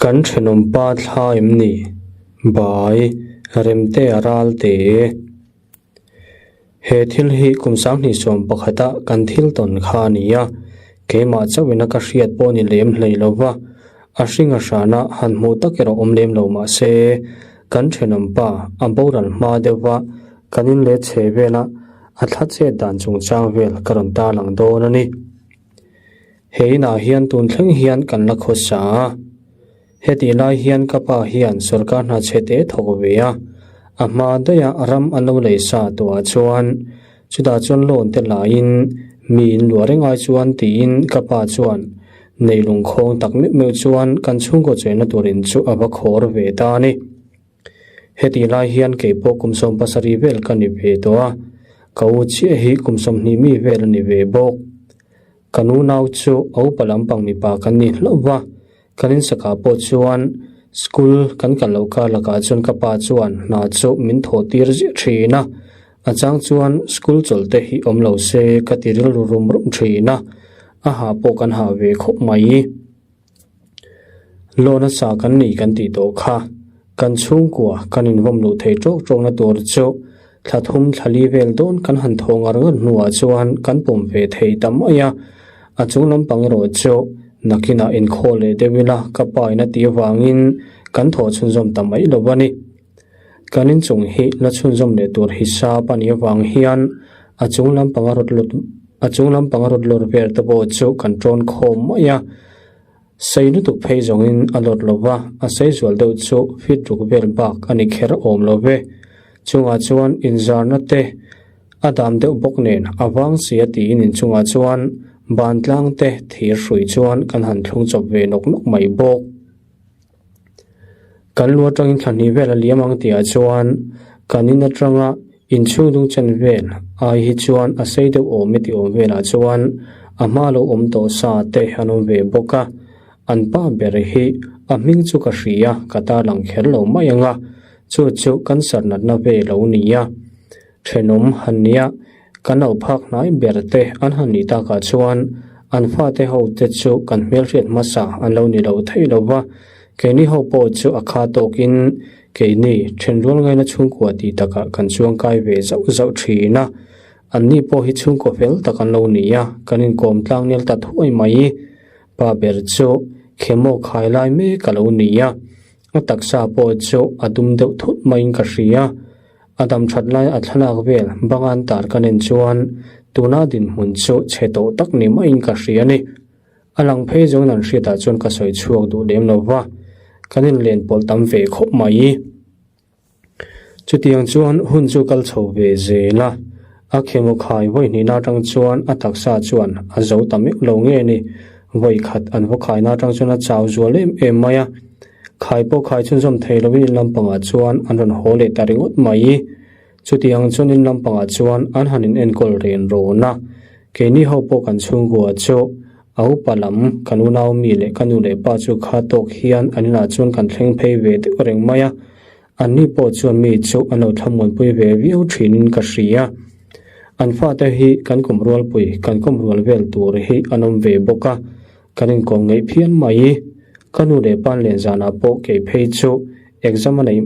Kan thenawm pa thla em ni? Bai, Remte a ral te. He thil hi kum sanghnih sawm pakhata kan thil tawn kha a ni a, keimah chauhina ka hriat pawh ni lem hlei lo va, a hring a hrana han hmuh tak erawh awm lem lo mah se, kan thenawm pa a boral hma deuh va, kan in let chhe vela a thla chet dan chungchang vel ka rawn tarlang dawn a ni. He inah hian tun thleng hian kan la khawsa a. Hetih lai hian ka pa hian sorkar hna chhe te thawk ve a, a hma daiha ram a lo lei sa tawhah chuan chutah chuan loan te laiin mi in luah reng ai chuan tiin ka pa chuan nei lungkhawng tak meuh meuh chuan kan chhungkaw chenna turin chu a va khawr ve ta a ni. Hetih lai hian kei pawh kum 70 vel ka ni ve tawh a, ka u chiah hi kum 20 mi vel a ni ve bawk. Ka nu nau chu a upa lampang mipa kan ni hlauh va, kan insakah pawh chuan school kan kal loh kar lakah chuan ka pa chuan hna chu min thawh tir ziah thin a, a chang chuan school chawlh te hi awm lo se ka ti rilru rum rum thin a, a hah pawh kan hah ve khawp mai. Loan a sa kan nei kan tih tawh kha. Kan chhungkua kan invawm luh thei tawk tawkna tur chu thla thum thla li vel dawn kan han thaw ngar ngar hnuah chuan kan pawm ve thei ta mai a. A chung lampang erawh chu nakinah inkhawl leh deuh ila ka pa in a tih avangin kan thawh chhunzawm ta mai lo a ni. Kan inchung hi la chhunzawm leh tur hisap a nih avang hian a chung lampang a rawt lut a chung lampang a rawt lawr vel te pawh chu kan tawn khawm mai a. Sei lutuk phei zawngin a lawt lo va, a sei zual deuh chu feet ruk vel bak a ni kher awm lo ve. Chungah chuan inzarna te a dam deuh bawk nen a vang si a tiin inchungah chuan bantlang te thir hrui chuan kan han thlung chawp ve nawk nawk mai bawk. Kan lu atangin thla hnih vel a liam ang tihah chuan kan in atanga inchhung dung chen vel ai hi chuan a sei deuh awm e tih awm velah chuan a hma lo awm tawh sa te an awm ve bawk a, an pa ber hi a hming chu ka hria ka tarlang kher lo mai ang a, chu chu cancer natna ve lo nia thenawm han nia. Kan lo phak hnai ber te an han nih takah chuan an fate ho te chu kan hmelhriat hmasa an lo ni lo thei lo va, keini ho pawh chu a kha tawkin keini thenrual ngaina chhungkua tih takah kan chuangkai ve zauh zauh thin a, anni pawh hi chhungkaw fel tak an lo ni a, kan inkawm tlang nel ta thuai mai. Pa ber chu khemaw khai lai mek a lo ni a, a taksa pawh chu a dum deuh thut maiin ka hria. A dam that lai a thlalak vel bangan tar ka nen chuan tuna dinhmun chu chhe tawh tak ni maiin ka hria a ni. A lang phei zawng an hriatah chuan ka sawi chhuak duh lem lo va, kan inlen pawlh tam ve khawp mai. Chutiang chuan hun chu kal chho ve zel a, a khemaw khai vawi hnihna atang chuan a taksa chuan a zo ta meuh lo nge ni, vawi khat an va khaina atang chuan a chau zual em em mai a. Khai pawh khai chhunzawm thei lovin in lampangah chuan an rawn haw leh ta ringawt mai. Chutiang chuan in lampangah chuan an han in enkawl ren rawn a. Keini ho pawh kan chhungkua chu a upa lam kan unau mi leh ka nu leh pa chu kha tawk hian an inah chuan kan thleng phei ve deuh reng mai a. Anni pawh chuan mi chu an lo thlamuanpui ve viau thinin ka hria. An fate hi kan kum rualpui kan kawm rual vel tur hi an awm ve bawk a. Kan inkawm ngeih phian mai. Ka nu leh pa len zanah pawh kei phei chu exam a neih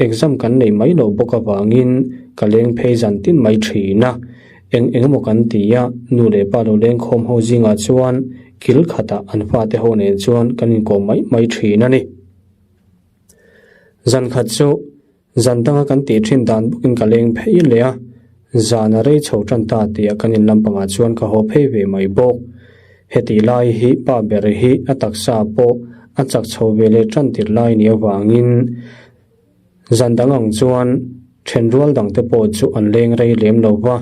exam kan nei mai loh bawk avangin ka leng phei zan tin mai thin a. Eng eng emaw kan ti a, nu leh pa lo leng khawm ho zingah chuan kil khatah an fate ho nen chuan kan inkawm mai mai thin a ni. Zan khat chu Zan danga kan tih thin dan bawkin ka leng phei leh a, zan a rei chho tan ta tih a kan in lampangah chuan ka haw phei ve mai bawk. Hetih lai hi pa ber hi a taksa pawh a chak chho ve leh tan tir lai nih avangin zan dang ang chuan thenrual dangte pawh chu an leng rei lem lo va,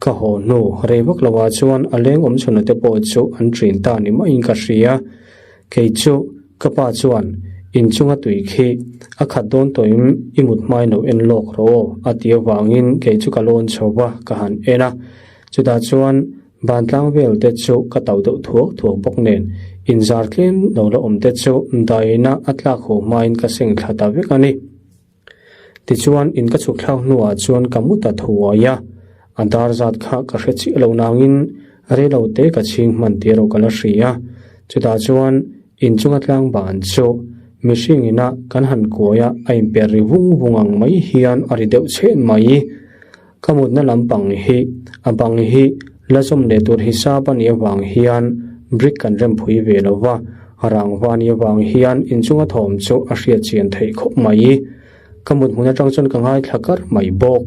ka haw hnu rei vak lovah chuan a leng awm chhunna te pawh chu an ṭin ta ni maiin ka hria. Kei chu ka pa chuan inchunga tui khi a khat dawn tawhin i mut hmai lo en lawk rawh aw a ti avangin kei chu ka lawn chho va ka han en a. Chutah chuan vantlang vel te chu ka tau deuh thuak thuak bawk nen inzar tlem lo la awm te chu daina a tlak ho hmain ka seng thla ta vek a ni. Tichuan in ka chhuk thlak hnuah chuan ka mu ta thuai a, a dar zat kha ka hre chiah lo nangin rei lo te ka chhing hman tih erawh ka la hria. Chutah chuan inchunga tlang ban chu Mihring ina kan han kuai a, a inper ri vung vung ang mai hian a ri deuh chhen mai. Ka mutna lampang hi a bang hi la zawm leh tur hisap a nih avang hian brick kan rem phui ve lo va, rangva a nih avang hian inchunga thawm chu a hriat chian theih khawp mai. Ka mut hmun atang chuan ka ngaithla kar mai bawk.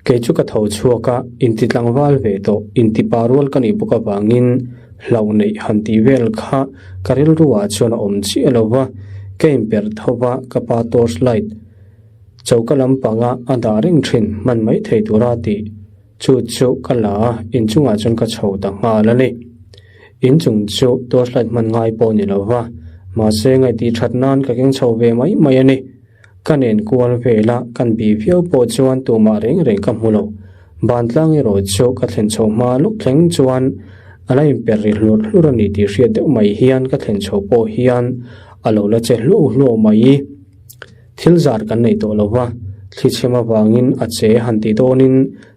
Kei chu ka tho chhuak a, inti tlangval ve tawh, inti pa rual ka nih bawk avangin hlauh neih han tih vel kha ka rilru ah chuan a awm chiah lo va, ka inperh tho va, ka pa torch light choka lampanga a dah reng thin hman mai thei tura tih chu chu ka la a, inchungah chuan ka chho ta nghal a ni. Inchung chu torch light hman ngai pawh ni lo va, mahse ngaih that nan ka keng chho ve mai mai a ni. Ka nen kual vel a, kan bih viau pawh chuan tumah reng reng ka hmu lo. Bantlang erawh chu ka thlen chho hma lawk thleng chuan a la inper ri hlur hlur a ni tih hriat deuh mai hian ka thlen chho pawh hian a lo la che hluau hluau mai. Thil zar kan nei tawh lo va, thli chhem avangin a che han tih dawnin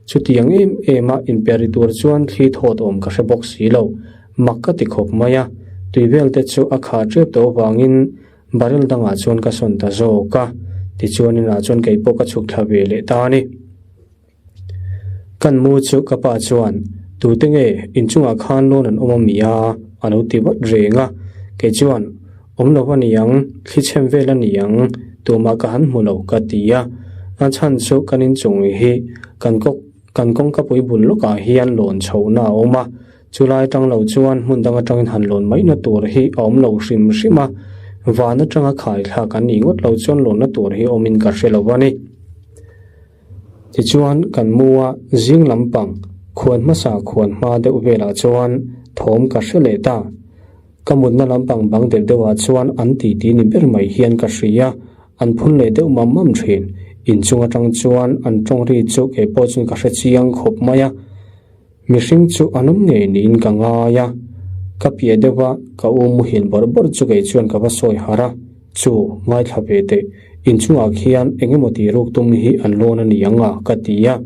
chutiang em em a inper ri tur chuan thli thawt awm ka hre bawk si lo. Mak ka ti khawp mai a, tui vel te chu a khah tep tawh avangin Barrel dangah chuan ka sawn ta zawk a, tichuan inah chuan kei pawh ka chhuk thla ve leh ta a ni. Kan mu chu ka pa chuan, Tute nge inchungah khan lawn an awm a mi a? a lo ti vat reng a. Kei chuan, Awm lo a ni ang, thli chhem vel a ni ang, tumah ka han hmu lo ka ti a. A chhan chu kan inchung hi kan kawk Kan kawngkapui bul lawkah hian lawn chhohna a awm a, chulai atang lo chuan hmun dang atangin han lawn maihna tur hi a awm lo hrim hrim a, van atanga khai thlak an nih ngawt lo chuan lawnna tur hi awmin ka hre lo a ni. Tichuan kan mu a, zing lampang khuan hmasa khuan hma deuh velah chuan thawm ka hre leh ta. Ka mutna lampang bang deuh deuhah chuan an titi ni ber mai hian ka hria, an phun leh deuh mam mam thin. Inchung atang chuan an tawng ri chu kei pawh chuan ka hre chiang khawp mai a, mihring chu an awm ngei niin ka ngai a. Ka piah deuh a, ka u muhil bawrh bawrh chu kei chuan ka va sawi harh a, chu ngaithla ve teh, inchungah khian eng emaw tih ruk tum hi an lawn a ni ang a, ka ti a.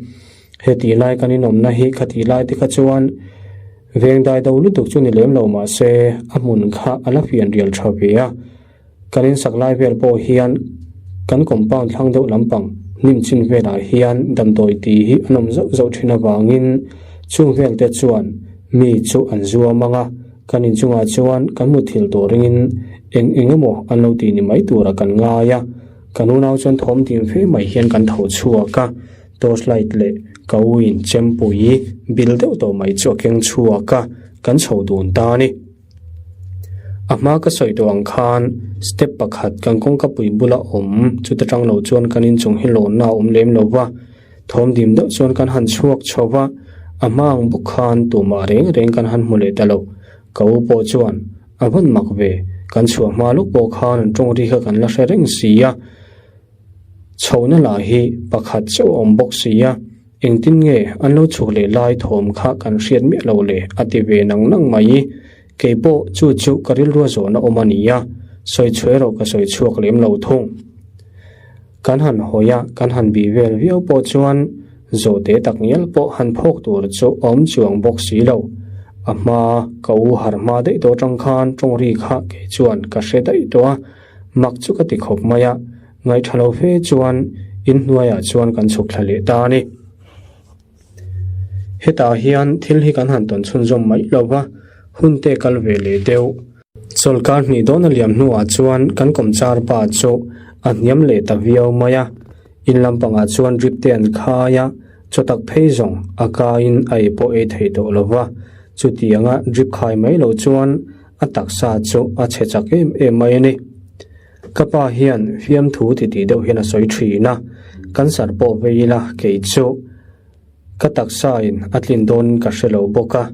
Heti lai kan inawmna hi khati lai te kha chuan Veng dai do lutuk chu ni lem lo mah se a hmun kha a la fian rial tha ve a, kan insak lai vel pawh hian kan compound thlang deuh lampang hnim chin velah hian damdawi tih hi an awm zauh zauh thin avangin chung vel te chuan mi chu an zuam ang a, kan inchungah chuan kan muthilh tawh ringin eng eng emaw an lo tih ni mai tura kan ngai a, kan unau chuan thawm dim fe mai hian kan tho chhuak a. Torch light leh ka u in chempui bil deuh tawh mai chu a keng chhuak a, kan chho dun ta a ni. A hma ka sawi tawh ang khan step pakhat kan kawngka pui bula awm chuta tang lo chuan kan inchung hi lawnna a awm lem lo va, thawm dim deuh chuan kan han chhuak chho va, a hma ang bawk khan tumah reng reng kan han hmu leh ta lo. Ka u pawh chuan a vawn mak ve, kan chhuah hma lawk pawh khan an tawng ri kha kan la hre reng si a. Chhohna lah hi pakhat chauh a awm bawk si a, engtin nge an lo chhuk leh lai thawm kha kan hriat miah lo le a ti ve nang nang mai. Kei pawh chu chu ka rilrua zawhna awm a ni a, sawi chhuah erawh ka sawi chhuak lem lo thung. Kan han hawi a, kan han bih vel viau pawh chuan zawhte tak ngial pawh han phawk tur chu a awm chuang bawk si lo. A hma ka u harh hma daih tawh atang khan tawng ri kha kei chuan ka hre daih tawh a, Mak chu ka ti khawp mai a, ngaihṭha lo fe chuan inhnuaiah chuan kan chhuk thla leh ta a ni. Hetah hian thil hi kan han tawn chhunzawm mai lo va, hun te kal ve leh deuh. Chawlhkar hnih dawn a liam hnuah chuan kan kawmchar pa chu a hniam leh ta viau mai a, in lampangah chuan drip te an khai a, chaw tak phei zawng a kaiin a ei pawh ei thei tawh lo va, chutianga drip khai mai lo chuan A taksa chu a chhe chak em em mai a ni. Ka pa hian fiamthu titi deuh hian a sawi thin a, cancer pawh vei ila kei chu ka taksa in a tlin dawn ka hre lo bawk a,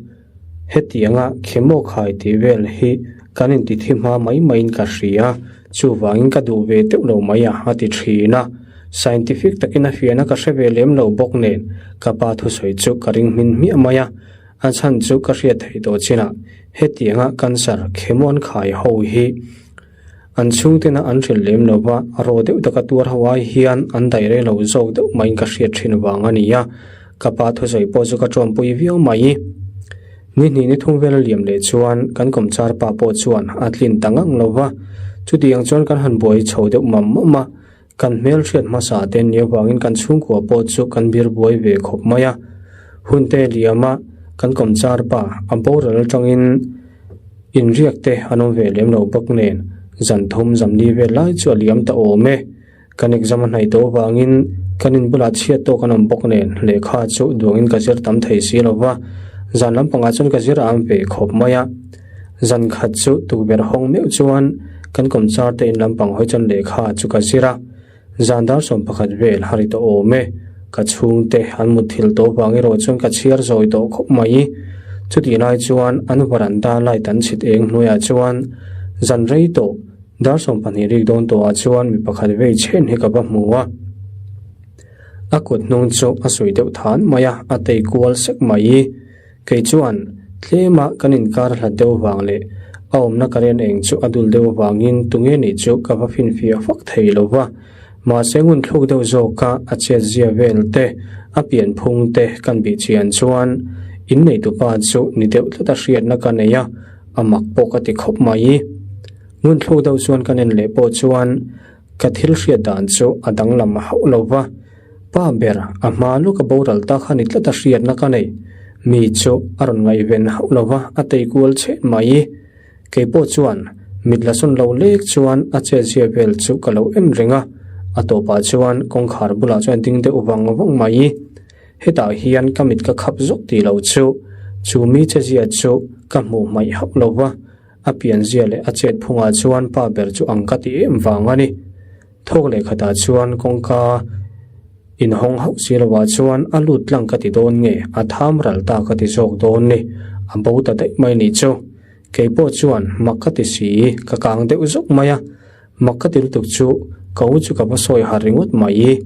hetianga chemo khai tih vel hi kan inti thi hma mai maiin ka hria, chuvangin ka duh ve deuh lo mai a a ti thin a. Scientific takin a fiahna ka hre ve lem lo bawk nen ka pa thusawi chu ka ring hmin hmiah mai a. A chhan chu ka hriat theih tawh chinah hetianga cancer khemuan khai ho hi an chhungtena an hrilh lem lo va, raw deuh taka tuar ho ai hian an daih rei lo zawk deuh maiin ka hriat thin vang a ni a, ka pa thusawi pawh chu ka tawmpui viau mai. Ni hnih ni thum vel a liam leh chuan kan kawmchar pa pawh chuan a tlin ta ngang lo va, Chutiang chuan kan han buai chho deuh mam mam a, kan hmel hriat hmasa te nia vangin kan chhungkua pawh chu kan bir buai ve khawp mai a. Hun te liam a, kan kawmchar pa a boral atangin inriak te an awm ve lem lo bawk nen zan thum zamni vel lai chu a liam ta awm e. Kan exam a hnaih tawh avangin kan in bulah chhiat tawk an awm bawk nen lehkha chu duangin ka zir tam thei si lo va, zan lampangah chuan ka zir am ve khawp mai a. Zan khat chu tukverh hawng meuh chuan kan kawmchar te in lampang hawi chuan lehkha chu ka zir a, zan dar 11 vel a ri tawh awm e. Ka chhungte an mutthilh tawh vang erawh chuan ka chhiar zawi tawh khawp mai. Chutih lai chuan an varanda light an chhit eng hnuaiah chuan zan rei tawh Dar 20 rik dawn tawhah chuan mi pakhat vei chhen hi ka va hmu a, a kut hnung chu a sawi deuh than mai a, a tei kual sek mai. Kei chuan tlema kan inkar hlat deuh vang leh a awmna ka ren eng chu a dul deuh vangin tunge nih chu ka va finfiah fak thei lo va, mahse ngun thluk deuh zawka a chetzia vel te, a pianphung te kan bih chian chuan inneitupa chu ni deuh tlat a hriatna ka nei a, a mak pawh ka ti khawp mai. Ngun thluk deuh chuan kan en leh pawh chuan ka thil hriat dan chu a danglam hauh lo va, pa ber a hma lawka boral ta kha ni tlat a hriatna ka nei. Mi chu a rawn ngaihven hauh lo va, a tei kual chhet mai. Kei pawh chuan mit la sawn lo lek chuan a chetzia vel chu ka lo en reng a, a tawpah chuan kawngkhar bulah chuan a ding deuh vang vang mai. Hetah hian ka mit ka khap zawk tih lo chu, chu mi chezia chu ka hmuh hmaih hauh lo va, A pianzia leh a chet phungah chuan pa ber chu ang ka ti em vang a ni. Thawk leh khatah chuan kawngka inhawng hauh si lovah chuan a lut tlang ka ti dawn nge a tham ral ta ka ti zawk dawn ni, a bo ta daih mai nih chu. Kei pawh chuan mak ka ti si, ka kang deuh zawk mai a. Mak ka ti lutuk chu ka u chu ka va sawi har ringawt mai.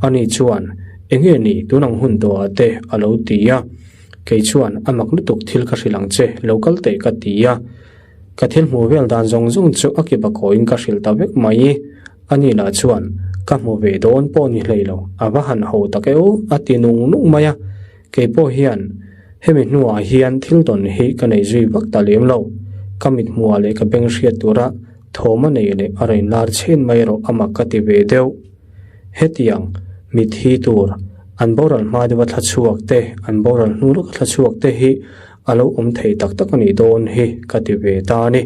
Ani chuan, Enge ni tun ang hun tawhah te a lo ti a. Kei chuan a mak lutuk thil ka hrilh ang che, lo kal teh ka ti a. Ka thil hmuh vel dan zawng zawng chu a kipa kawiin ka hrilh ta vek mai. Ani lah chuan, Ka hmu ve dawn pawh ni hlei lo, a va han ho tak e aw, a ti nung nung mai a. Kei pawh hian hemi hnuah hian thil tawn hi ka nei zui vak ta lem lo. Ka mit hmuhah leh ka beng hriat tura thawm a nei leh a rawn lar chhen mai erawh a mak ka ti ve deuh. Hetiang, mitthi tur, an boral hma deuha thla chhuak te, an boral hnu lawka thla chhuak te hi a lo awm thei tak tak a nih dawn hi ka ti ve ta a ni.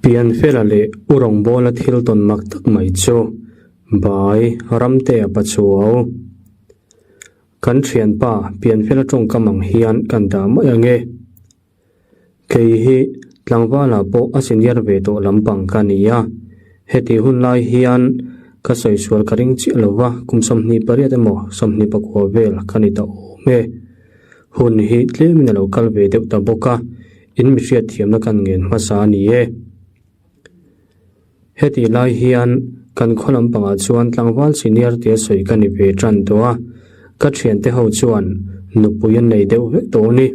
Pianfela leh U Rawngbawla thil tawn mak tak mai chu Bai Ramtea Pachuau. Kan thianpa Pianfela tawngkam ang hian kan dah mai ang e. Kei hi tlangvalah pawh a senior ve tawh lampang ka ni a, heti hun lai hian ka sawi sual ka ring chiah lo va, kum 28 emaw 29 vel ka ni ta awm e. Hun hi tlemin a lo kal ve deuh ta bawk a, in mi hriatthiamna kan ngen hmasa a ni e. Hetih lai hian kan khaw lampangah chuan tlangval senior tia sawi ka ni ve tan tawh a, ka thiante ho chuan nupui an nei deuh vek tawh a ni.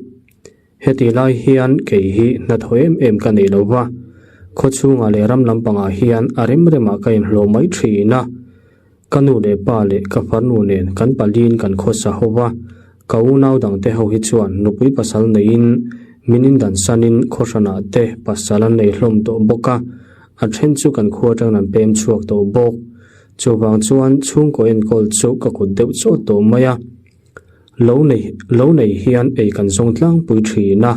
Hetih lai hian kei hi hnathawh em em ka nei lo va, khaw chhungah leh ram lampangah hian a rem remah ka inhlawh mai thin a. Ka nu leh pa leh ka farnu nen kan paliin kan khawsa ho va, ka unau dangte ho hi chuan nupui pasal neiin min indansanin khawhranah te pasal an nei hlawm tawh bawk a, a then chu kan khua atangin an pem chhuak tawh bawk. Chuvang chuan chhungkaw enkawl chu ka kut deuh chawt tawh mai a. Lo nei lo nei hian ei kan zawng tlangpui thin a.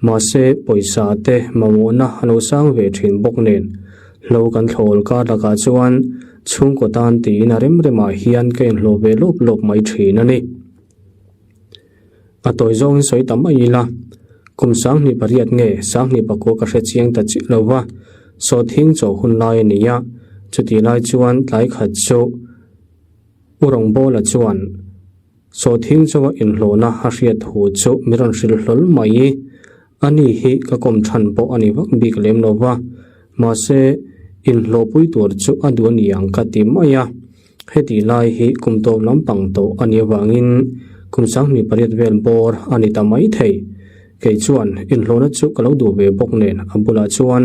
Mahse, pawisa te mamawhna a lo sang ve thin bawk nen, hlo kan thlawl kar lakah chuan chhungkaw tan tiin a rem remah hian ka inhlawh ve lawp lawp mai thin a ni. A tawi zawngin sawi ta mai ila, kum 28 nge 29 ka hre chiang ta chiah lo va, sawhthing chaw hun lai a ni a, chutih lai chuan tlai khat chu U Rawngbawla chuan Sawhthing chawa inhlawhna a hriat thu chu mi rawn hrilh hlawl mai. Ani hi ka kawm chhan pawh a ni vak bik lem lo va, mahse inhlawhpui tur chu a duh a ni ang ka ti mai a. Heti lai hi kum tawp lampang tawh a nih avangin kum 28 vel bawr a ni ta mai thei. Kei chuan inhlawhna chu ka lo duh ve bawk nen a bulah chuan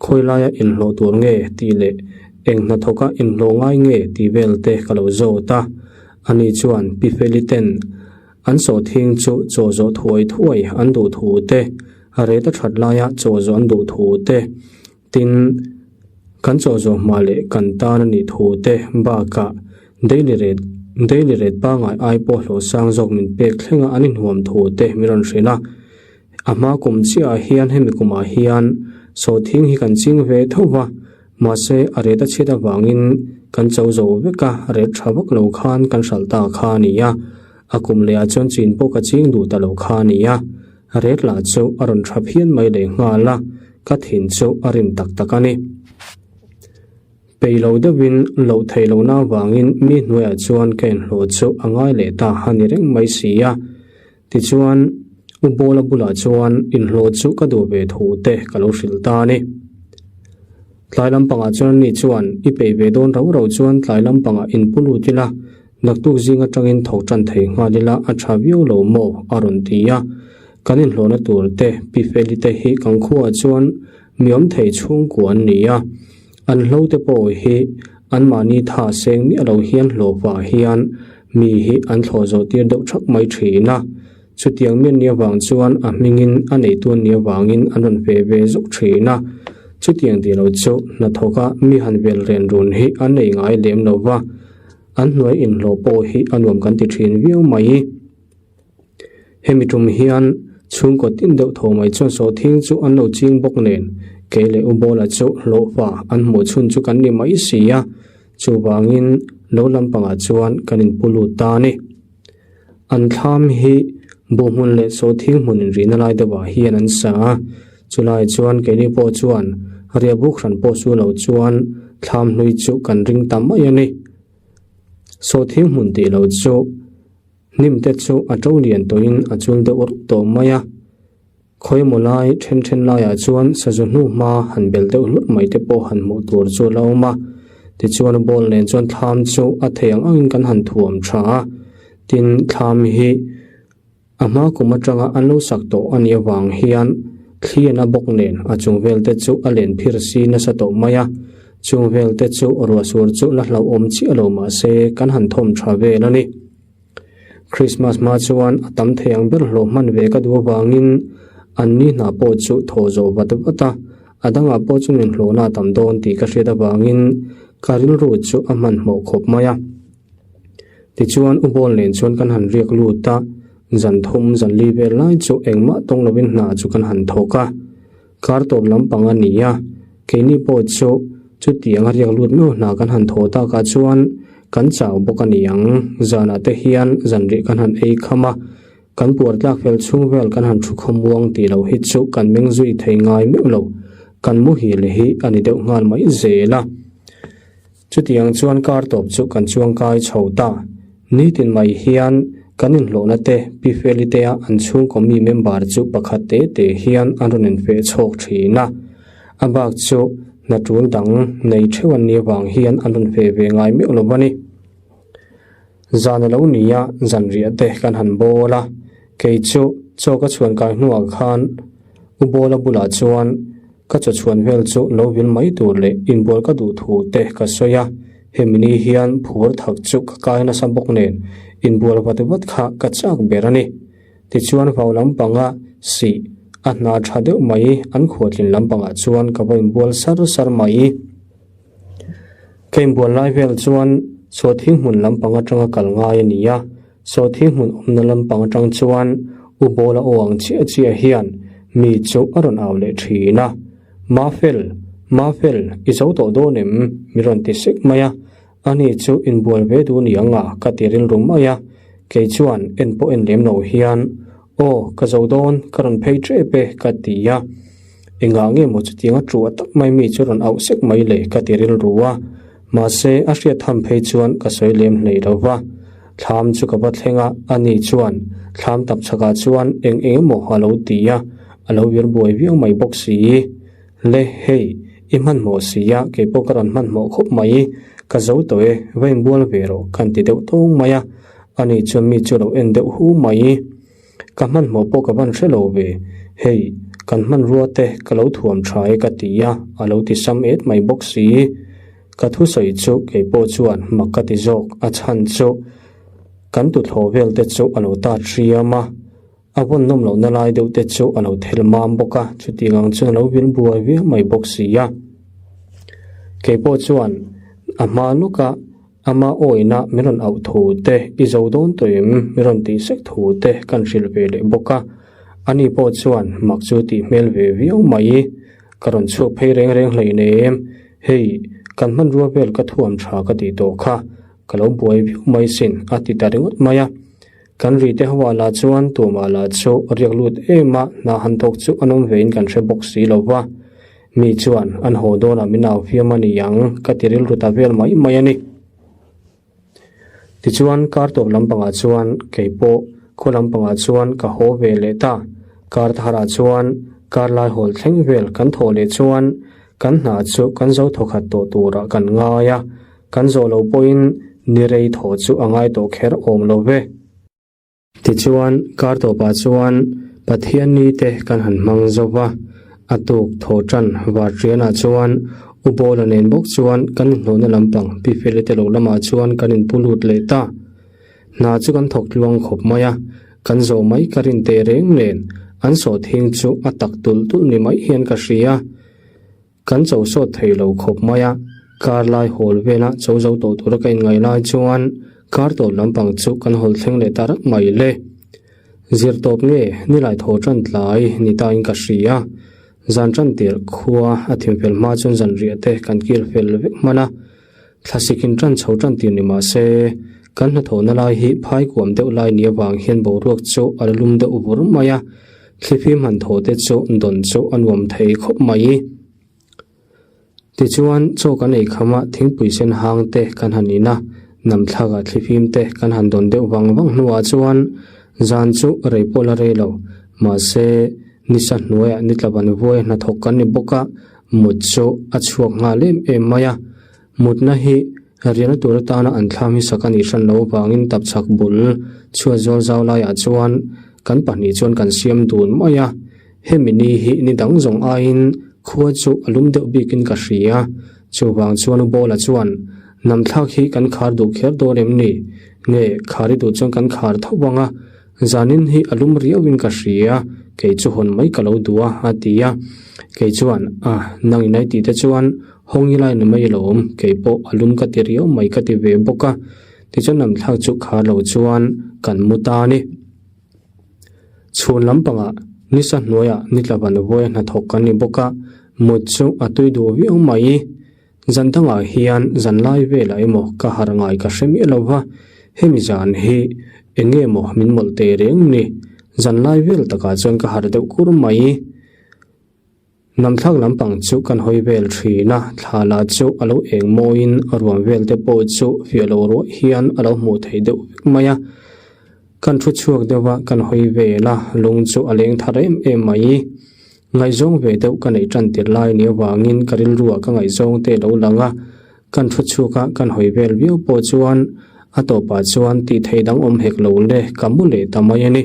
khawi laia inhlawh tur nge tih leh eng hnathawka inhlawh ngai nge tih vel te ka lo zawt a. Ani chuan Pi Feli ten an sawhthing chu chaw zawh thuai thuai an duh thu te, a ret a that laia chaw zawh an duh thu te. Tin, kan chaw zawh hma leh kan tan a nih thu te bakah daily rate daily rate pangngai ai pawh hlawh sang zawk min pek thlenga an inhuam thu te min rawn hrilh a. A hma kum chiahah hian hemi kumah hian sawhthing hi kan ching ve tho va, mahse a rate a chhiat avangin kan cho zo vek a, rate tha vak lo khan kan hralh ta kha a ni a. A kum lehah chuan chin pawh ka ching duh ta lo kha a ni a. Rate lah chu a rawn tha phian mai leh nghal a, ka thin chu a rim tak tak a ni. Peih lo deuhin loh theih lohna avangin mi hnuaiah chuan ka inhlawh chu a ngai leh ta a ni reng mai si a. Tichuan, U Bawla bulah chuan inhlawh chu ka duh ve thu te ka lo hrilh ta a ni. Tlai lampangah chuan ani chuan, I peih ve dawn rau rau chuan tlai lampangah inpu lut ila, naktuk zing atangin thawk tan thei nghal ila a tha viau lo maw? a rawn ti a. Kan inhlawhna tur te, Pi Feli te hi kan khuaah chuan mi awm thei chhungkua an ni a. An hlo te pawh hi anmahni tha seng miah lo hian hlawhpah hian mi hi an thlawh zawh tir deuh thak mai thin a. Chutiang mi an nih avang chuan a hmingin a neitu an nih avangin an rawn ve ve zuk thin a. Chutiang tih lo chu hnathawka mi han vel ren run hi an nei ngai lem lo va, an hnuai inhlawh pawh hi a nuam kan ti thin viau mai. Hemi tum hian chhungkaw tin deuh tho mai chuan sawhthing chu an lo ching bawk nen kei leh U Bawla chu hlawhfa an hmuh chhun chu kan ni mai si a, chuvangin lo lampangah chuan kan inpu lut ta a ni. An thlam hi buh hmun leh sawhthing hmun inrihna lai deuhah hian an sa a, chulai chuan keini pawh chuan riahbuk hran pawh su lo chuan thlam hlui chu kan ring ta mai a ni. Sawhthing hmun tih lo chu. Hnim te chu a to lian tawhin a chul deuh rup tawh mai a, khawimaw lai then then laiah chuan sazu hnu hma han bel deuh hlut mai te pawh han hmuh tur chu a la awm a, tichuan ball nen chuan thlam chu a thei ang angin kan han thuam tha a, tin thlam hi a hma kum atanga an lo sak tawh a nih avang hian thli a na bawk nen a chung vel te chu a len phir si nasa tawh mai a, chung vel te chu ruah sur chu la hlauhawm chiah lo mahse kan han thawm tha vel a ni. Christmas hma chuan a tam thei ang ber hlawh hman ve ka duh avangin an ni hna pawh chu thaw zawh vat vat a, a dangah pawh chu min hlawhna a tam dawn tih ka hriat avangin ka rilru chu a hmanhmawh khawp mai a. Tichuan U Bawl nen chuan kan han riak lut a, zan thum zan li vel lai chu engmah tawng lovin hna chu kan han thawk a. Kar tawp lampang a ni a, keini pawh chu chutiang a riak lut meuh hna kan han thaw takah chuan kan chau bawk a ni ang. Zanah te hian zanrih kan han ei kham a, kan puar tlak fel chhung vel kan han thu khawmuang tih loh hi chu kan meng zui thei ngai meuh lo, kan muhil hi a ni deuh nghal mai zel a. Chutiang chuan kar tawp chu kan chuangkai chho ta. Nitin mai hian kan inhlawhna te Pi Feli tea an chhungkaw mi member chu pakhat te te hian an rawn infeh chhawk thin a. A bak chu hna tul dang nei theuh an nih avang hian an rawn feh ve ngai meuh lo a ni. Zan a lo ni a, zanriah te kan han bawl a. Kei chu chaw ka chhuan kai hnuah khan U Bawla bulah chuan Ka chaw chhuan vel chu lo vil mai tur leh inbual ka duh thu te ka sawi a, hemi ni hian phur thak chu ka kai nasa bawk nen inbual vat vat kha ka chak ber a ni. Tichuan vau lampanga sih a hna tha deuh mai an khuatlin lampangah chuan ka va inbual sar sar mai. Ka inbual lai vel chuan Sawhthing hmun lampang atanga kal ngai a ni a, Sawhthing hmun awmna lampang atang chuan U Bawla aw ang chiah chiah hian mi chu a rawn au leh thin a, Mafel, Mafel, i zo tawh dawn em? mi rawn ti sek mai a, ani chu inbual ve duh ni ang a ka ti rilru mai a, kei chuan en pawh en lem lo hian, Aw, ka zo dawn, ka rawn phei tep e ka ti a. Engah nge maw chutianga ṭuah tak mai mi chu rawn auh sek mai le ka ti rilru a, mahse a hriat tham phei chuan ka sawi lem hlei lo va. Thlam chu ka va thleng a, ani chuan thlam tap chhakah chuan eng eng emaw a lo ti a, a lo vir buai viau mai bawk si. Le, hei, i hmanhmawh si a, kei pawh ka rawn hmanhmawh khawp mai, ka zo tawh e, va inbual ve rawh ka han ti deuh tawng mai a, ani chuan mi chu a lo en deuh hu mai. Ka hmanhmawh pawh ka van hre lo ve, hei kan hmanrua te ka lo thuam tha e ka ti a, a lo ti sam et mai bawk si. Ka thusawi chu kei pawh chuan mak ka ti zawk, a chhan chu kan tuthlawh vel te chu a lo tat hriam a, a vawn nawm lohna lai deuh te chu a lo thel mam bawk a, chutiang ang chuan a lo vil buai viau mai bawk si a. Kei pawh chuan a hma lawka ama awina min rawn auh thu te, i zo dawn tawh em? min rawn tih sek thu te kan hrilh ve leh bawk a. Ani pawh chuan mak chu tih hmel ve viau mai. Ka rawn chhuak phei reng reng hleinem. Hei, kan hmanrua vel ka thuam tha ka tih tawh kha. Ka lo buai viau mai sin, a ti ta ringawt mai a. Kan ri te ho ah lah chuan tumah lah chu riak lut em a, hna han thawk chu an awm vein kan hre bawk si lo va. Mi chuan an haw dawnah min au fiam a ni ang ka ti rilru ta vel mai mai a ni. Tichuan kar tawp lampangah chuan kei pawh khaw lampangah chuan ka haw ve leh ta. Kar tharah chuan kar lai hawl thleng vel kan thawh leh chuan kan hna chu kan zo thawkhat tawh turah kan ngai a. Kan zawh lo pawhin ni rei thaw chu a ngai tawh kher awm lo ve. Tichuan, kar tawpah chuan Pathian ni te kan han hmang zo va, a tuk thaw tan Varṭianah chuan U Bawla nen bawk chuan kan inhlawhna lampang Pi Feli te lo lamah chuan kan inpu lut leh ta. Hna chu kan thawk tluang khawp mai a, kan zawh mai ka rin teh reng nen an sawhthing chu a tak tulh tulh ni mai hian ka hria. Kan cho sawt thei lo khawp mai a, kar lai hawl vela cho zo tawh tura ka inngaih lai chuan kar tawp lampang chu kan hawl thleng leh ta rak mai le. Zir tawp nge nilai thaw tan tlai ni ta in ka hria. Zan tan tirh khua a thim fel hma chuan zanriah te kan kil fel vek hman a, thlasik in tan chho tan tir ni mah se kan hnathawhna lai hi phai kuam deuh lai ni avang hian boruak chu a la lum deuh vur mai a. Thlifim han thaw te chu dawn chu a nuam thei khawp mai. Tichuan, chaw kan ei kham a, thingpui sen hang te kan han in a, namthlakah thlifim te kan han dawn deuh vang vang hnuah chuan zan chu rei pawh la rei lo. Mahse, nisa hnuaiah nitla ban vuai hnathawk kan ni bawk a, mut chu a chhuak nghal em em mai a. Mutna hi riahna tur atana an thlam hi sak a nih hran loh avangin tapchhak bul chhuat zawl zau laiah chuan kan pahnih chuan kan siam dun mai a. Hemi ni hi ni dang zawng aiin khua chu a lum deuh bikin ka hria. Chuvang chuan U Bawla chuan namthlak hi kan khar duh kher dawn em ni? Nge khar i duh chuan kan khar tho ang a, Zanin hi a lum riauin ka hria, kei chu hawn mai ka lo duh a, a ti a. Kei chuan, A, nang inai tih te chuan hawng i lai ni mai alawm, kei pawh a lum ka ti riau mai ka ti ve bawk a. Tichuan lamthlak chu khar lo chuan kan mu ta a ni. Chhun lampangah nisa hnuaiah nitla van vawi a hnathawk kan ni bawk a, mut chu a tui duh viau mai. Zan dangah hian zan lai velah emaw ka harh ngai ka hre miah lo va, hemi zan hi eng nge maw min mawlh teh reng ni? Zan lai vel takah chuan ka harh deuh kur mai. Namthlak lampang chu kan hawi vel thin a, thla lah chu a lo eng mawiin a ruam vel te pawh chu fiah lo ruah hian a lo hmuh theih deuh vek mai a. Kan thu chhuak deuh a, kan hawi vel a, lung chu a leng thar em em mai. Ngaihzawng ve deuh ka neih tan tir lai ni avangin ka rilruah ka ngaihzawng te lo lang a, kan thu chhuak a, kan hawi vel viau pawh chuan a tawpah chuan tih theih dang awm hek lo le, ka mu leh ta mai a ni.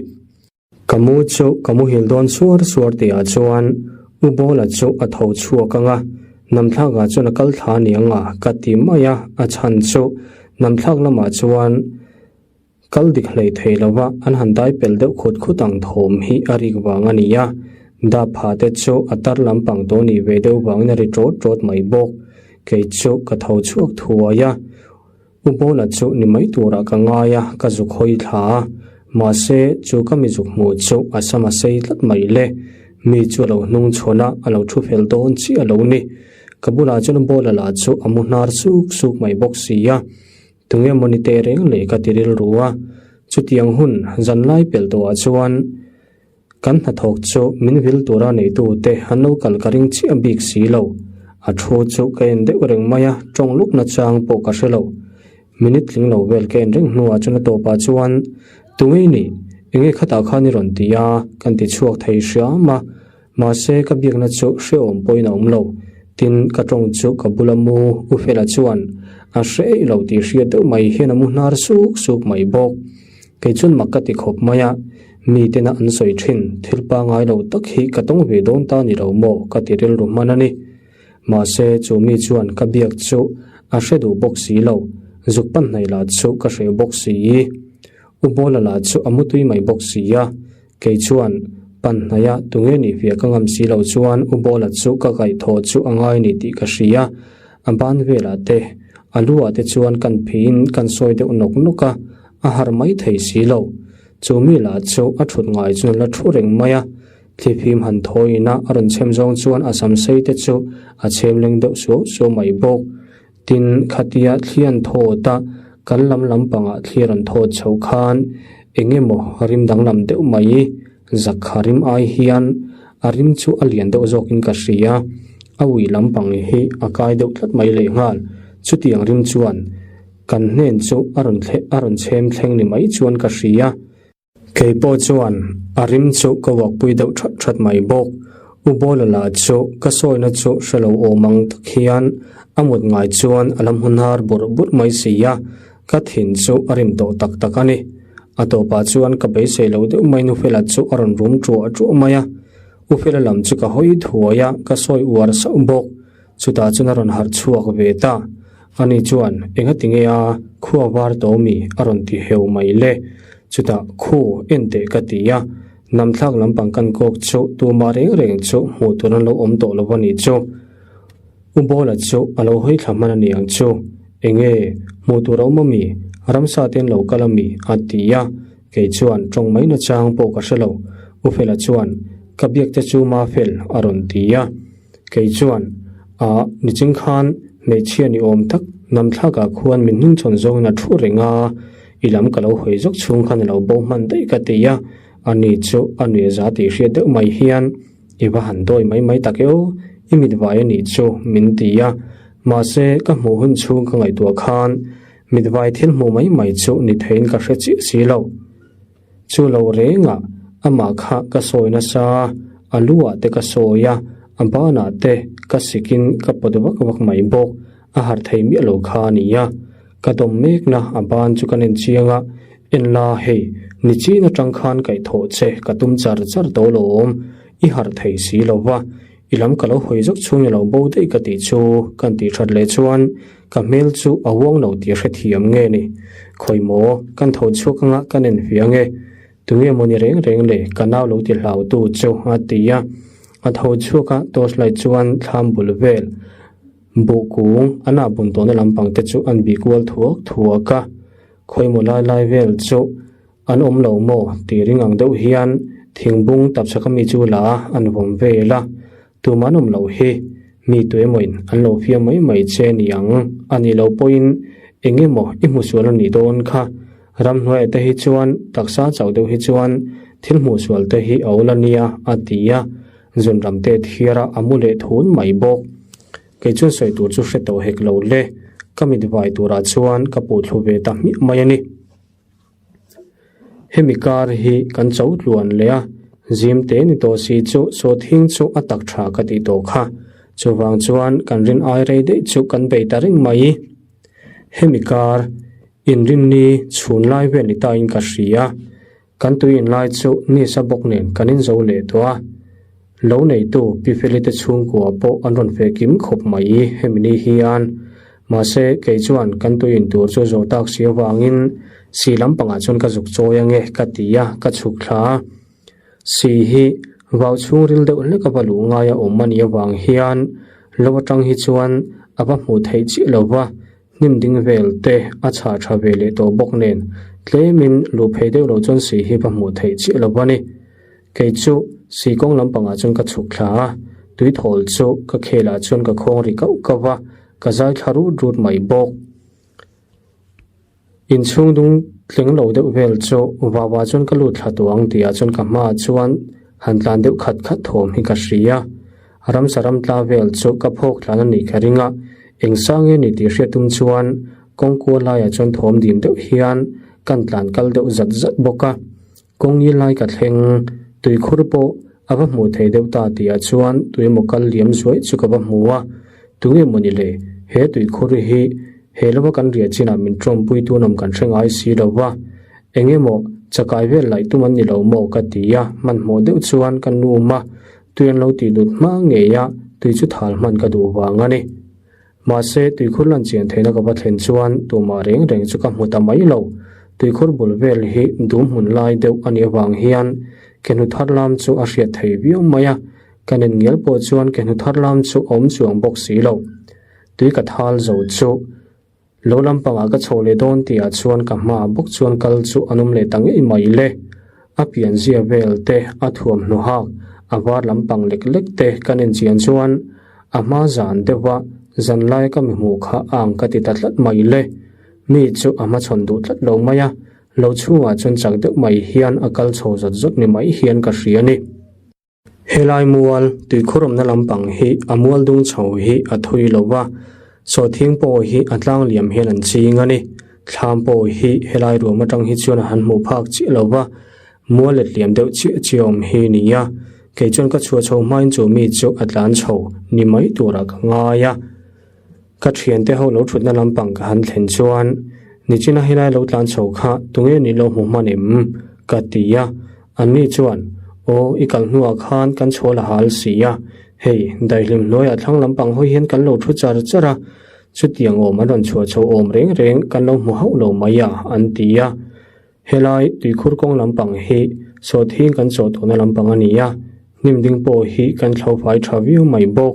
Ka mu chu ka muhil dawn suar suar tihah chuan U Bawla chu a tho chhuak ang a, namthlakah chuan a kal thla ni ang a ka ti mai a, a chhan chu namthlak lamah chuan Kal dik hlei thei lova an han dai pel deuh khut khut ang thawm hi a rik vang a ni a, dap pha te chu a tar lampang tawh nih ve deuh vangin a ri ṭawt ṭawt mai bawk. Kei chu ka tho chhuak thuai a, U Bawla chu ni mai turah ka ngai a, ka zuk hawi thla a, mahse chu ka mi zuk hmuh chu a sam a sei tlat mai le. Mi chu a lo hnung chhawn a, a lo thu fel dawn chiah a lo ni. Ka bulah chuan U Bawla lah chu a mu hnar suk suk mai bawk si a. Tunge maw ni teh reng leh ka ti rilru a, chutiang hun zan lai pelh tawhah chuan kan hnathawk chu min vil tura neitute an lo kal ka ring chiah bik si lo. A thu chu ka en deuh reng mai a, tawng luk nachang pawh ka hre lo. Minute tling lo vel ka en reng hnuah chuan a tawpah chuan, Tunge i nih? Enge khatah khan i rawn ti a? Kan ti chhuak thei hriam a. Mahse, ka biakna chu hrehawm pawhin a awm lo. Tin, ka tawng chu ka bula mu U Fela chuan a hre eih lo tih hriat deuh mai hian a mu hnar suk suk mai bawk. Kei chuan mak ka ti khawp mai a, mi tena an sawi thin thil pangai lo tak hi ka tawng ve dawn ta ni lo maw ka ti rilru hman a ni. Mahse, chu mi chuan ka biak chu a hre duh bawk si lo, zuk pan hnaih lah chu ka hreh bawk si. U Bawla lah chu a mutui mai bawk si a. Kei chuan, Pan hnaia tunge nih fiah ka ngam si lo chuan U Bawla chu ka kaihthawh chu a ngai ni tih ka hria. A ban velah te, a lu ah te chuan kan phiin kan sawi deuh nawk nawk a, a harh mai thei si lo. Chu mi lah chu a thut ngai chuan la thu reng mai a, thlifim han thawiin a a rawn chhem zawng chuan a sam sei te chu a chhem leng deuh suau suau mai bawk. Tin, khatia thli an thawt a, kan lam lampangah thli a rawn thawt chho khan eng emaw rim danglam deuh mai, zakha rim ai hian a rim chu a lian deuh zawkin ka hria, a ui lampang hi a kai deuh tlat mai lehnghal. Chutiang rim chuan kan hnen chu a rawn thleh a rawn chhem thleng ni mai chuan ka hria. Kei pawh chuan a rim chu ka uakpui deuh that that mai bawk. U Bawla lah chu ka sawina chu hre lo awm ang tak hian a mut ngai chuan a la hmu hnar burh burh mai si a, ka thin chu a rim tawh tak tak a ni. A tawpah chuan ka beisei lo deuh mai nu Fela chu a rawn rum ṭuah ṭuah mai a. U Fela lam chu ka hawi thuai a, ka sawi uar sauh bawk. Chutah chuan a rawn harh chhuak ve ta. Ani chuan, Engati nge a, khua var tawh mi? a rawn ti heu mai le. Chutah, Khu, en teh ka ti a. Namthlak lampang kan kawk chu tumah reng reng chu hmuh tur an lo awm tawh lo a nih chu. U Bawla chu a lo hawi thla hman a ni ang chu. Enge, hmuh tur a awm a mi? Ramsa te an lo kal a mi? a ti a. Kei chuan tawng mai nachang pawh ka hre lo. U Fela chuan, Ka biak te chu Mafel a rawn ti a. Kei chuan, A, niching khan hmeichhia ni awm tak namthlakah khuan min hnungchhawn zawngin a thu reng a, i lam ka lo hawi zawk chhung khan a lo bo hman daih ka ti a, ani chu a nuih za tih hriat deuh mai hian, I va han dawi mai mai tak e aw, i mit vai a nih chu, min ti a. Mahse, ka hmuh hun chhung ka ngaihtuah khan mit vai thil hmuh mai mai chu ni theiin ka hre chiah si lo. Chu lo rengah amah kha ka sawi nasa, a lu ah te ka sawi a, a banah te ka sikin ka pawt vak vak mai bawk, a harh thei miah lo kha a nia. Ka dawm mekna a ban chu ka nen chiang a, en la hei, nichin atang khan kaihthawh che ka tum char char tawh lo awm, i harh thei si lo va, I lam ka lo hawi zawk chhung i lo bo daih ka tih chu kan tih that leh chuan ka hmel chu a uang lo tih hrethiam nge ni? Khawi maw, kan tho chhuak anga kan en hviah nge? Tunge maw ni reng reng le ka nau lo ti hlau tu chu a ti a. A tho chhuak a torch light chuan thlam bul vel buh kung an ah bun tawhna lampang te chu an bih kual thuak thuak a. Khawi maw lai lai vel chu An awm lo maw? tih ring ang deuh hian thingbung tapchhak ami chu la a, an vawm vel a. Tumah an awm loh hi mi tuemawin an lo fiam mai mai che ni ang. A nih loh pawhin eng emaw i hmusual a nih dawn kha. Ramhnuaiah te hi chuan taksa chauh deuh hi chuan thil hmuhsual te hi a awl a nia, a ti a. Zunram te thiara a mu leh thun mai bawk. Kei chuan sawi tur chu hre tawh hek lo le. Ka mit vai turah chuan ka puhthlu ve ta hmiah mai a ni. Hemi kar hi kan cho tluan leh a, zim te ni tawh si chu sawthing chu a tak tha ka tih tawh kha. Chuvang chuan kan rin ai rei daih chu kan bei ta reng mai. Hemi kar inrinni chhun lai vel ni tain ka hria. Kan tui in lai chu nisa bawk nen kan in zo leh tawh a. Lo neitu Pi Feli te chhungkua pawh an rawn feh kim khawp mai hemi ni hian. Mahse, kei chuan kan tui in tur chu zo tak si avangin si lampangah chuan ka zuk chawi ange ka ti a, ka chhuk thla a. Si hi vau chhungril deuh hlek a va luh ngai a awm a nih avang hian lo atang hi chuan a va hmuh theih chiah lo va, Hnim ding vel te a chhah tha ve leh tawh bawk nen tlemin luh phei deuh loh chuan si hi va hmuh theih chiah lo a ni. Kei chu si kawng lampangah chuan ka chhuk thla a, tui thawl chu ka khelah chuan ka khawng ri kauh kauh a, ka zai thla rut rut mai bawk. Inchhung dung tling lo deuh vel chu vauah chuan ka lut thla tawh ang tihah chuan ka hmaah chuan han tlan deuh khat khat thawm hi ka hria. Ramsa ram tla vel chu ka phawk tlan a nih ka ring a, eng sang nge ni tih hriat tum chuan kawng kual laiah chuan thawm dim deuh hian kan tlan kal deuh zat zat bawk a. Kawng ngil lai ka thleng, tuikhur pawh a va hmuh thei deuh ta tihah chuan tuimaw kal liam zuai chu ka va hmu a, tunge maw ni le, he tuikhur hi he lova kan riah chinah min tawmpui tun awm kan hre ngai si lo va, eng emaw chakai vel laih tum an ni lo maw ka ti a, hmanhmawh deuh chuan ka nu ma tui an lo tih lut hma ngei a, tui chu thal hman ka duh vang a ni. Mahse, tuikhur lan chian theihna ka va thlen chuan tumah reng reng chu ka hmu ta mai lo. Tuikhur bul vel hi dum hmun lai deuh a nih avang hian kehnu thar lam chu a hriat thei viau mai a, ka nen ngial pawh chuan kehnu thar lam chu a awm chuang bawk si lo. Tui ka thal zo chu lo lampangah ka chhoh leh dawn tihah chuan ka hmaah bawk chuan kal chu an awm leh ta ngei mai le. A pianzia vel te, a thuamhnaw hak, a var lampang lek lek te kan enchian chuan a hma zan deuha zanlai ka mi hmuh kha a ang ka ti ta tlat mai le. Mi chu a hmachhawn duh tlat lo mai a, lo chhungah chuan chak deuh mai hian a kal chho zawt zawt ni mai hian ka hria a ni. Helai mual, tuikhurawmna lampang hi a mual dung chho hi a thui lo va, sawhthing pawh hi a tlang liam hian an ching a ni. Thlam pawh hi helai ruam atang hi chuan a han hmuh phak chiah lo va, mual let liam deuh chiah chiah awm hi ni a. Kei chuan ka chhuah chho hmain chu mi chu a tlan chho ni mai turah ka ngai a. Ka thiante ho lo thutna lampang ka han thlen chuan nichina helai lo tlan chho kha tunge ni lo hmu hman em? ka ti a, anni chuan Aw i kal hnuah khan kan chhuah la hal si a, hei daihlim hnuaiah thlang lampang hawi hian kan lo thu char char a, chutiang awm an rawn chhuah chho awm reng reng kan lo hmu hauh lo mai a an ti a. Helai tuikhur kawng lampang hi sawhthing kan chawh tawhna lampang a ni a, hnim ding pawh hi kan thlo fai tha viau mai bawk.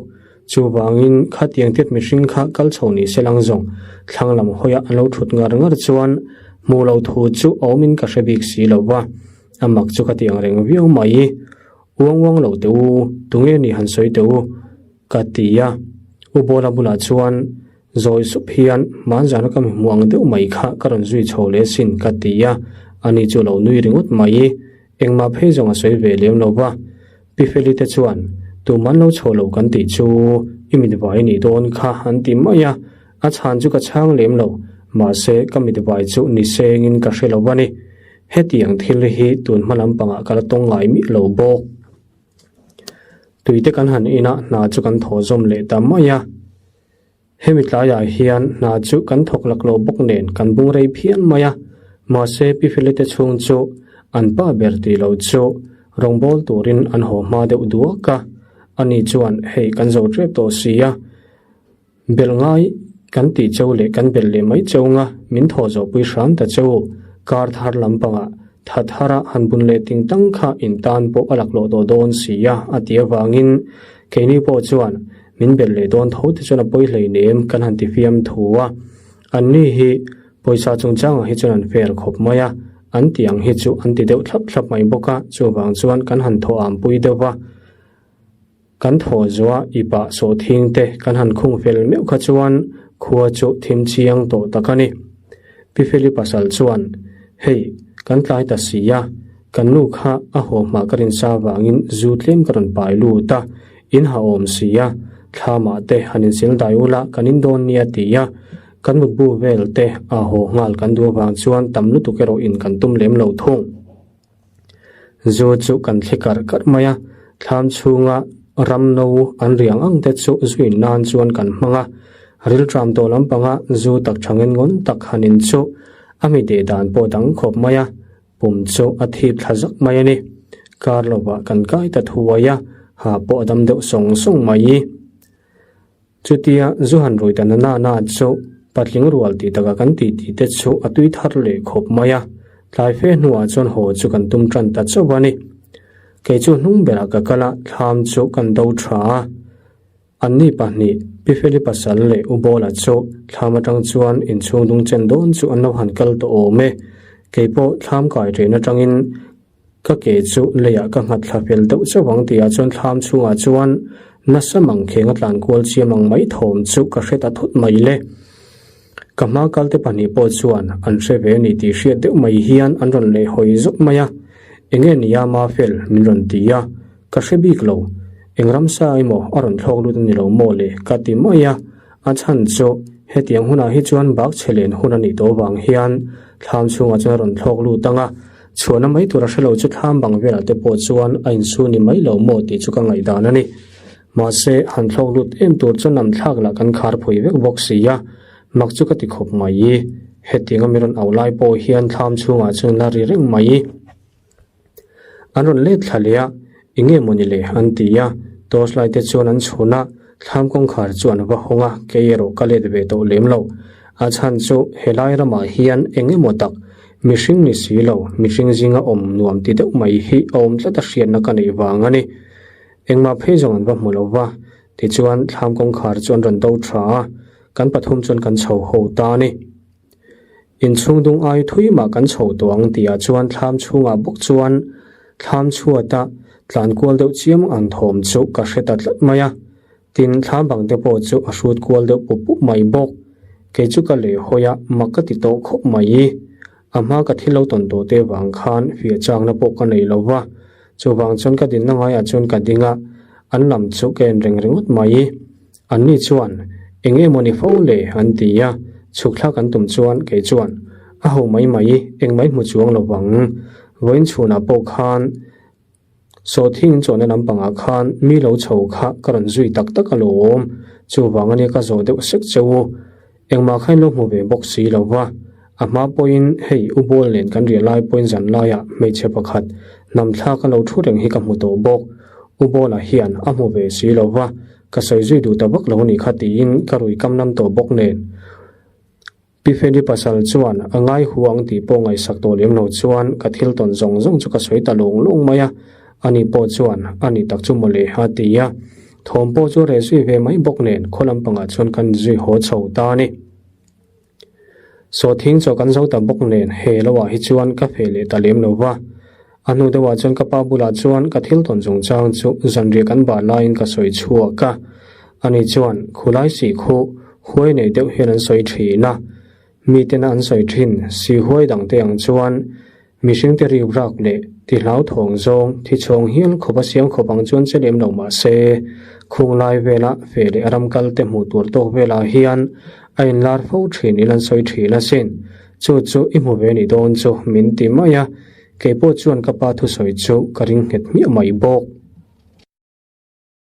Chuvangin khatiang tet mihring kha kal chho ni se lang zawng thlang lam hawiah an lo thut ngar ngar chuan hmuh lo thu chu a awmin ka hre bik si lo va, a mak chu ka ti ang reng viau mai. Uang uang lo teh u, tunge ni han sawi teh u? ka ti a, U Bawla bulah chuan Zawi sup hian hmanzana ka mi hmuh ang deuh mai kha ka rawn zui chho leh sin ka ti a, ani chu lo nui ringawt mai. Engmah phei zawng a sawi ve lem lo va. Pi Feli te chuan, Tuman lo chho lo kan tih chu i mitvai nih dawn kha an ti mai a, a chhan chu ka chhang lem lo, mahse ka mitvai chu ni sengin ka hre lo va ni. Hetiang thil hi tun hma lampangah ka la tawng ngai miah lo bawk. Tuite kan han inah hna chu kan thaw zawm leh ta mai a. Hemi tlaiah hian hna chu kan thawk lak lo bawk nen kan bung rei phian mai a, mahse Pi Felite chhung chu an pa ber tih lo chu rawngbâwl turin an haw hma deuh duak a, ani chuan hei kan zo ṭep tawh si a, belh ngai kan tih cheu leh kan belh leh mai cheu nga min thawh zawhpui hram ta cheu, kar thar lampangah tha thara han bun leh ting tang kha in tan pawh a laklawh tawh dawn si a, a ti avangin keini pawh chuan Min belh leh dawn tho te chuan a pawi hleinem kan han ti fiam thu a, anni hi pawisa chungchangah hi chuan an fair khawp mai a, an tih ang hi chu an ti deuh thlap thlap mai bawk a, chuvang chuan kan han thaw am pui deuh va, kan thaw zuah i pah sawhthing te kan han khung fel meuh kha chuan khua chu thim chiang tawh tak a ni. Pi Feli pasal chuan, Hei, kan tlai ta si a, kan nu kha a haw hma ka rinsa vangin zu tlem ka rawn pai lut a, In ha awm si a, thlamah te han insil dai ula kan in dawn nia ti a, kan mutbu vel te a haw nghal kan duh avang chuan tam lutuk erawh in kan tum lem lo thung. Zu chu kan thli karh karh mai a, thlam chhunga ram no an riang ang te chu zu in nan chuan kan hmang a, rilṭam tawh lampanga zu tak tha ngen ngawn tak han in chu a mi deh dan pawh dang khawp mai a, Pum chu a thip thla zak mai a ni. Kar lovah kan kai ta thuai a, ha pawh a dam deuh sawng sawng mai. Chutia zu han rui ta na na na chu patling rual tih takah kan tih tih te chu a tui thar leh khawp mai a. Tlai fe hnuah chuan haw chu kan tum tan ta chauh a ni. Kei chu hnung berah ka kal a, thlam chu kan do tha a. Anni pahnih, Pi Feli pasal leh U Bawla chu thlam atang chuan inchhung dung chen dawn chu an lo han kal tawh awm e. Kei pawh thlam kai ṭhen atangin ka ke chu leiah ka nghat thla fel deuh chauh ang tihah chuan thlam chhungah chuan nasa mangkheng a tlan kual chiam ang mai thawm chu ka hre ta thut mai le. Ka hma kalte pahnih pawh chuan an hre ve a ni tih hriat deuh mai hian an rawn leh hawi zawk mai a, Enge nia Mafel min rawn ti a. Ka hre bik lo, eng ramsa emaw a rawn thlawk lut a ni lo maw le ka ti mai a, a chhan chu hetiang hunah hi chuan bak chhe len hun a nih tawh vang hian thlam chhungah chuan a rawn thlawk lut ang a, chhuahna mai tur a hre lo chu thlam bang velah te pawh chuan a insu ni mai lo maw tih chu ka ngaihdan a ni. Mahse, han thlawk lut em tur chuan lam thlak lah kan khar phui vek bawk si a, mak chu ka ti khawp mai. Hetiang a mi rawn au lai pawh hian thlam chhungah chuan la ri reng mai. An rawn let thla leh a, eng nge mawni le an ti a, torch light te chuan an chhun a, thlam kawngkhar chu an va hawng a, kei erawh ka let ve tawh lem lo. A chhan chu helai ramah hian eng emaw tak mihring ni si lo, mihring zinga awm nuam ti deuh mai hi a awm tlat a hriatna ka neih vang a ni. Engmah phei zawng an va hmu lo va, tichuan thlam kawngkhar chu an rawn do tha a. Kan pathum chuan kan chho ho ta a ni. Inchhung dung ai thui mah kan chho tawh ang tihah chuan thlam chhungah bawk chuan thlam chhuata tlan kual deuh chiam ang thawm chu ka hre ta tlat mai a. Tin, thlam bang te pawh chu a hrut kual deuh pup pup mai bawk. Kei chu ka lei hawi a, mak ka ti tawh khawp mai. A hma ka thil lo tawn tawh te vang khan fiah chakna pawh ka nei lo va, chuvang chuan ka dinna ngaiah chuan ka ding a, an lam chu ka en reng ringawt mai. Anni chuan, Eng emaw ni fo le? an ti a, chhuk thlak an tum chuan kei chuan, A ho mai mai, engmah i hmu chuang lo vang. Vawiin chhunah pawh khan Sawhthing chawhna lampangah khan mi lo chho kha ka rawn zui tak tak alawm, chuvang ania ka zawh deuh sek che u. Engmah kha in lo hmu ve bawk si lo va, a hma pawhin hei U Bawl nen kan riah lai pawhin zan laiah hmeichhe pakhat hnam thlak a lo thu reng hi ka hmu tawh bawk. U Bawla hian a hmu ve si lo va, ka sawi zui duh ta vak lo ni kha tiin ka rui kam lam tawh bawk nen. Pi Feli pasal chuan a ngai hu ang tih pawh ngaihsak tawh lem lo chuan ka thil tawn zawng zawng chu ka sawi ta lawng lawng mai a, ani pawh chuan a ni tak chu mawle a ti a. Thawm pawh chu reh zui ve mai bawk nen khaw lampangah chuan kan zui haw chho ta a ni. Sawhthing chaw kan zo ta bawk nen he lo ah hi chuan ka feh leh ta lem lo va. A hnu deuhah chuan ka pa bulah chuan ka thil tawn chungchang chu zanriah kan bah laiin ka sawi chhuak a. Ani chuan khulai sih khu huai nei deuh hian an sawi thin a. Mitena an sawi thin si huai dangte ang chuan mihringte rip rak leh ti hlauthawng zawng thi chhawng hial khawp a siam khawp ang chuan che lem lo mah se khung lai vela feh leh ram kal te hmuh tur tawk velah hian a inlar fo thin in an sawi thin asin. Chu chu i hmu ve ni dawn chu min ti mai a. Kei pawh chuan ka pa thusawi chu ka ring nghet hmiah mai bawk.